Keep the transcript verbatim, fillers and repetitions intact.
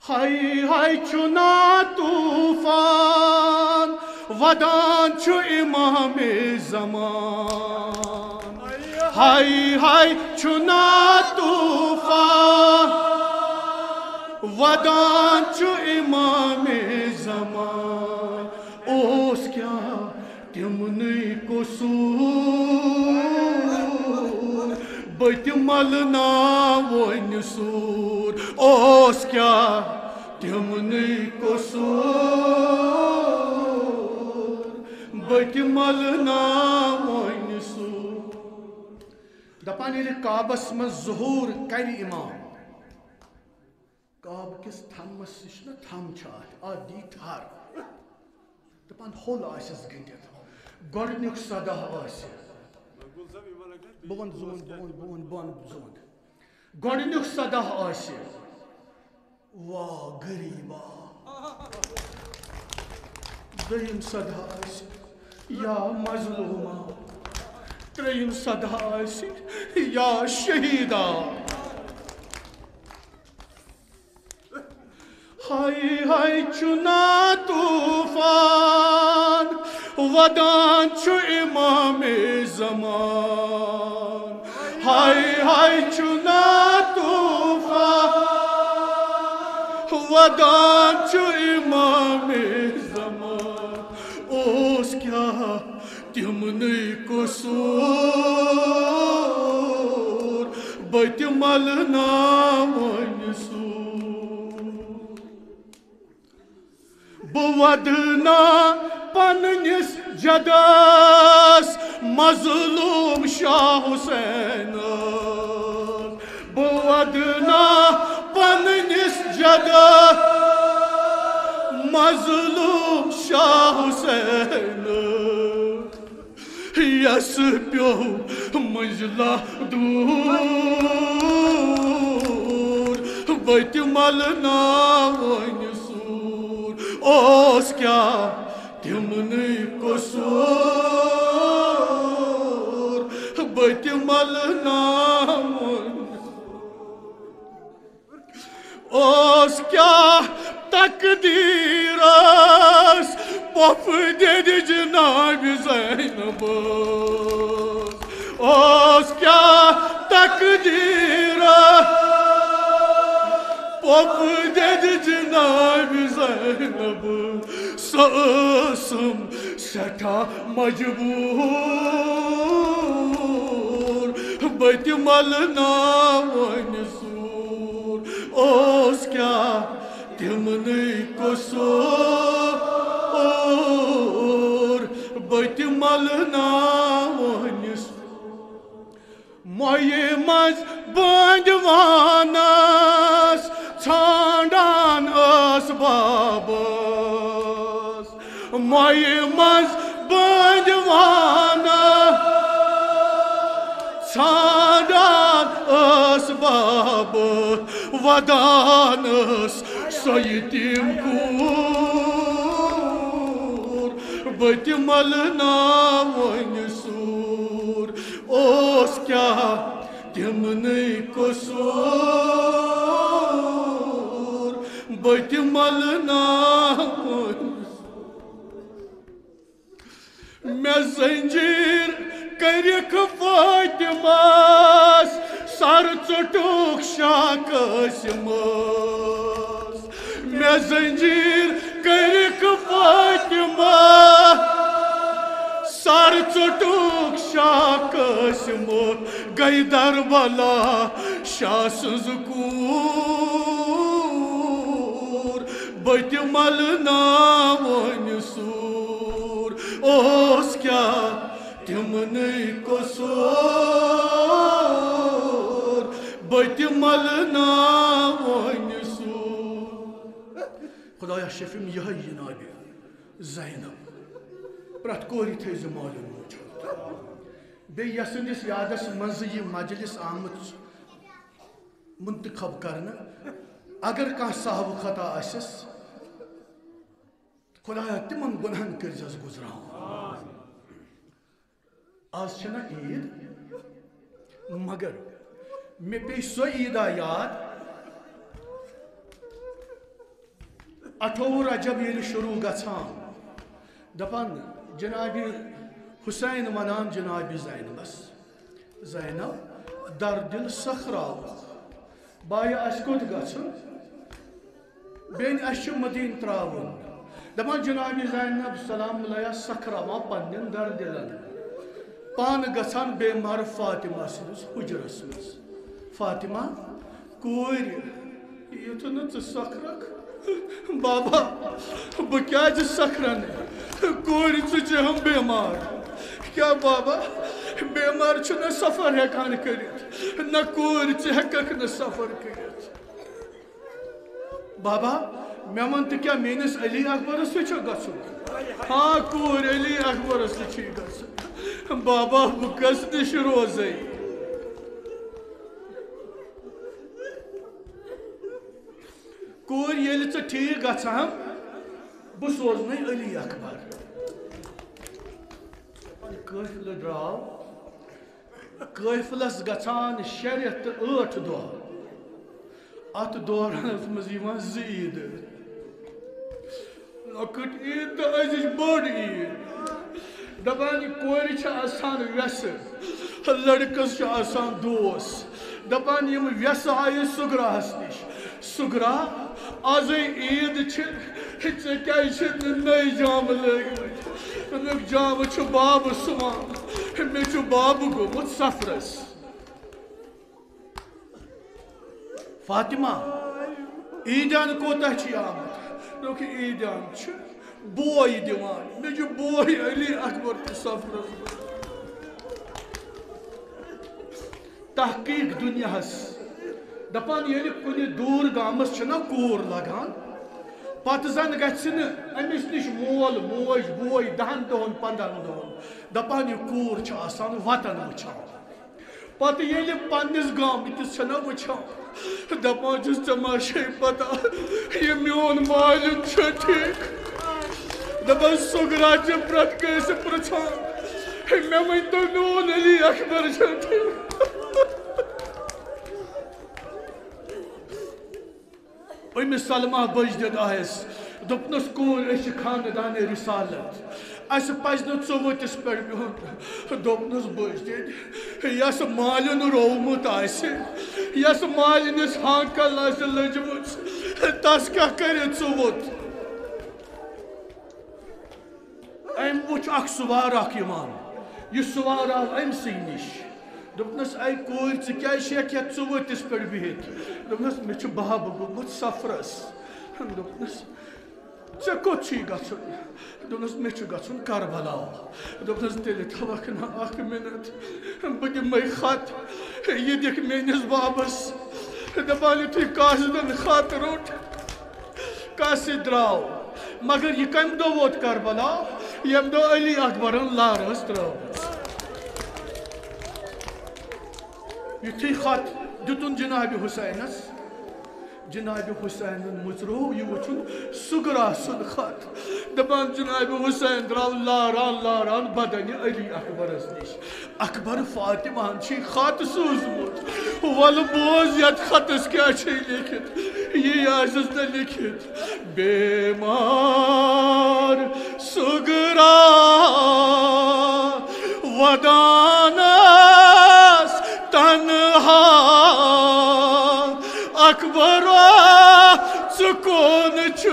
ہاے ہاے چھُ نا طوفان، ودان چھُ امام زمان۔ ہاے ہاے چھُ نا طوفان، ودان چھُ امام زمان۔ اوس کیٛاہ تِمنٕے قصوٗر، بہٕ تہِ ملناوٕنۍ سوٗر۔ اوس کیٛاہ تِمنٕے قصوٗر، بہٕ تہِ ملناوٕنۍ سوٗر۔ دپان ییٚلہِ کعبس منٛز ظہوٗر کرِ امام، کعبہٕ کِس تھمس، یہِ چھُنہ تھم چھُ اتھ، اتھ دی تھر۔ دپان ہوٚل آسٮ۪س گٔنڈِتھ۔ گۄڈٕنیُک صدا آسہِ۔ بہٕ وَنہٕ زٕ وَنہٕ، بہٕ وَنہٕ، بہٕ وَنہٕ، بہٕ وَنہٕ زٕ وَنہٕ۔ گۄڈٕنیُک صدا آسہِ، واہ غریٖبا۔ دوٚیِم صدا آسہِ، یا مظلوٗما۔ ترٛیٚیِم صدا آسہِ، یا شہیٖدا۔ ہاے ہاے چھُ نا طوفان، ودان چھُ امام زمان۔ ہاے ہاے چھُ نا طوفان، ودان چھُ امام زمان۔ اوس کیٛاہ تِمنٕے قصوٗر، بہٕ تہِ ملناوٕنۍ سوٗر۔ بہٕ ودنا پننِس جدس مظلوم شاہ حسینس۔ بہٕ ودنا پننِس جدس مظلوم شاہ حسینس۔ یس پیوٚو منزلہ دوٗر، بہٕ تہِ ملناوٕنۍ سوٗر۔ اوس کیٛاہ تِمنٕے قصوٗر، بہٕ تہِ ملناوٕنۍ۔ اوس کیٛاہ تقدیٖرس پۄپھٕ دِتھ جناب زینبس؟ اوس کیٛاہ تقدیٖرس پۄپھٕ دِتھ جناب زینبس؟ سۄ ٲسٕم سٮ۪ٹھاہ مجبوٗر، بہٕ تہِ ملناوٕنۍ سوٗر۔ اوس کیٛاہ تِمنٕے قصوٗر، بہٕ تہِ ملناوٕنۍ سوٗر۔ مۄیہِ منٛز بٲنٛدِ وانس ژھانٛڈان ٲس بابس۔ مۄیہِ منٛز بٲنٛدِ وانس ژھانٛڈان ٲس بابس۔ ودان ٲس سۄ یتیٖم کوٗر، بہٕ تہِ ملناوٕنۍ سوٗر۔ اوس کیٛاہ تِمنٕے قصوٗر، بہٕ تہِ ملناوٕنۍ۔ مےٚ زنجیٖر کٔرِکھ فاطمس، سر ژوٚٹُکھ شاہ قٲسمس۔ مےٚ زنجیٖر کٔرِکھ فاطمہ، سر ژوٚٹُکھ شاہ قٲسمس۔ گٔے دربلا شاہ سٕنٛز کوٗر، بہٕ تہِ ملناوٕنۍ سوٗر۔ اوس کیٛاہ تِمنٕے قصوٗر، بہٕ تہِ ملناوٕنۍ سوٗر۔ خدایا شفیم یِہوٚے جناب زینب، پرٛٮ۪تھ کورِ تھٲیزِ مالہِ موٗجوٗد۔ بیٚیہِ یَس سٕنٛدِس یادَس منٛز یہِ مجلس آمٕژ منتخب کرنہٕ، اگر کانٛہہ سہو خطا آسٮ۪س، خدایا تِمن گۄنہن کٔرزٮ۪س گُزراوُن۔ آز چھَنہ عیٖد، مگر مےٚ پیٚیہِ سۄ عیٖدا یاد، اَٹھووُہ رجب ییٚلہِ شروع گژھان، دَپان جناب حسین وَنان جناب زینبس، "زینب، در دِل سخراوُکھ، بایہِ، اَسہِ کوٚت گژھُن؟ بیٚنہِ، اَسہِ چھُ مدیٖنہٕ ترٛاوُن۔" دَپان جناب زینب سلام علیہا سخراوان پننٮ۪ن در دِلن، پانہٕ گژھان بیمار فاطمہ سٕنٛدِس حُجرس منٛز۔ "فاطمہ، کوٗرۍ، یُتھ نہٕ ژٕ سۄکھرکھ۔" "بابا، بہٕ کیٛازِ سۄکھرنہٕ؟ کوٗرۍ، ژٕ چھِ ہم بیمار۔" "کیٛاہ بابا، بیمار چھُنہٕ سفر ہٮ۪کان کٔرِتھ؟ نہ کوٗرۍ، ژٕ ہٮ۪ککھ نہٕ سفر کٔرِتھ۔" "بابا، مےٚ وَن تہٕ، کیٛاہ میٛٲنِس علی اکبرس سۭتۍ چھُ گژھُن؟" "ہاں کوٗرۍ، علی اکبرس سۭتۍ چھُے گژھُن۔" "بابا، بہٕ کس نِش روزے؟" "کوٗرۍ، ییٚلہِ ژٕ ٹھیٖک گژھان، بہٕ سوزنَے علی اکبر۔" قٲفلہٕ درٛاو، قٲفلس گژھان شےٚ رٮ۪تھ تہٕ ٲٹھ دۄہ۔ اتھ دورانس منٛز یِوان زٕ عیٖدٕ۔ لۄکٕٹ عیٖد تہٕ أزِچ بٔڑ عیٖد۔ دپان، یہِ کورِ چھِ آسان وٮ۪سہٕ، لڑکس چھُ آسان دوس۔ دپان، یِم وٮ۪سہٕ آیہِ صغراہس نِش، "صغرا، ازے عیٖد چھِ، ژےٚ کیٛازِ چھِ نہٕ نٔے جامہٕ لٲگمٕتۍ؟" دوٚپُکھ، "جامہٕ چھُ بابہٕ سُوان، مےٚ چھُ بابہٕ گوٚمُت سفرس۔" "فاطمہ، عیٖدیان کوتاہ چھُے آمُت؟" دوٚپُکھ، "عیٖدیان چھُ بوے دِوان، مےٚ چھُ بوے علی اکبر تہِ سفرس منٛز۔" تحقیق دُنیاہس دپان، ییٚلہِ کُنہِ دوٗر گامس چھِنہ کوٗر لگان، پتہٕ زن گژھِ نہٕ أمِس نِش مول موج بوے دہن دۄہن پندہن دۄہن۔ دپان، یہِ کوٗر چھِ آسان وطن وٕچھان۔ پتہٕ ییٚلہِ پننِس گامہٕ کِس چھِنہ وٕچھان، دپان چھُس، "ژےٚ ما چھے پتہ، یہِ میون مالیُن چھُ ٹھیٖک؟" دپان، صغرا چھِ پرٛٮ۪تھ کٲنٛسہِ پرٛژھان، "ہے، مےٚ ؤنۍ تو، میون علی اکبر چھا ٹھیٖک؟" أمِس سلمہ بٔج دِتھ آیس، دوٚپنس، "کوٗر، أسۍ چھِ خاندانِ رسالت، اسہِ پزِ نہٕ ژوٚوُتِس پٮ۪ٹھ بِہُن۔" دوٚپنس، "بٔج دِتھ، یس مالِن روومُت آسہِ، یس مالِنِس ہانکل آسہِ لٔجمٕژ، تس کیٛاہ کرِ ژوٚوُت؟" أمۍ وُچھ اکھ سوار اکھ یِوان۔ یہِ سوار آو أمۍ سٕے نِش۔ دوٚپنَس، "اے کوٗرۍ، ژٕ کیٛازِ چھَکھ یَتھ ژُوٚوُتِس پٮ۪ٹھ بِہِتھ؟" دوٚپنَس، "مےٚ چھُ بَب گوٚمُت سفرَس۔" دوٚپنَس، "ژےٚ کوٚت چھُے گژھُن؟" دوٚپنَس، "مےٚ چھُ گژھُن کربلا۔" دوٚپنَس، "تیٚلہِ تھاوَکھ نا اَکھ مِنَٹ، بہٕ دِمَے خط، یہِ دِکھ میٛٲنِس بَبَس۔" دَپان یُتھُے قاصدَن خط روٚٹ، قاصد درٛاو۔ مگر یہِ کَمہِ دۄہ ووت کربلا؟ ییٚمہِ دۄہ علی اکبرن لار ٲس ترٲومٕژ۔ یُتھُے خط دیُتُن جناب حسینس، جناب حسینن مُژروو یہِ وُچھُن سُگرا سُنٛد خط۔ دَپان جناب حسین درٛاو لاران لاران بدنہِ علی اکبرس نِش۔ اکبر، فاطمہ ہن چھُے خط سوٗزمُت، وَلہٕ بوز یتھ خطس کیٛاہ چھے لیکھِتھ۔ یی آسٮ۪س نہٕ لیکھِتھ، بیمار سُگرا ودانس تنہا، اکبرا ژٕ کون چھُ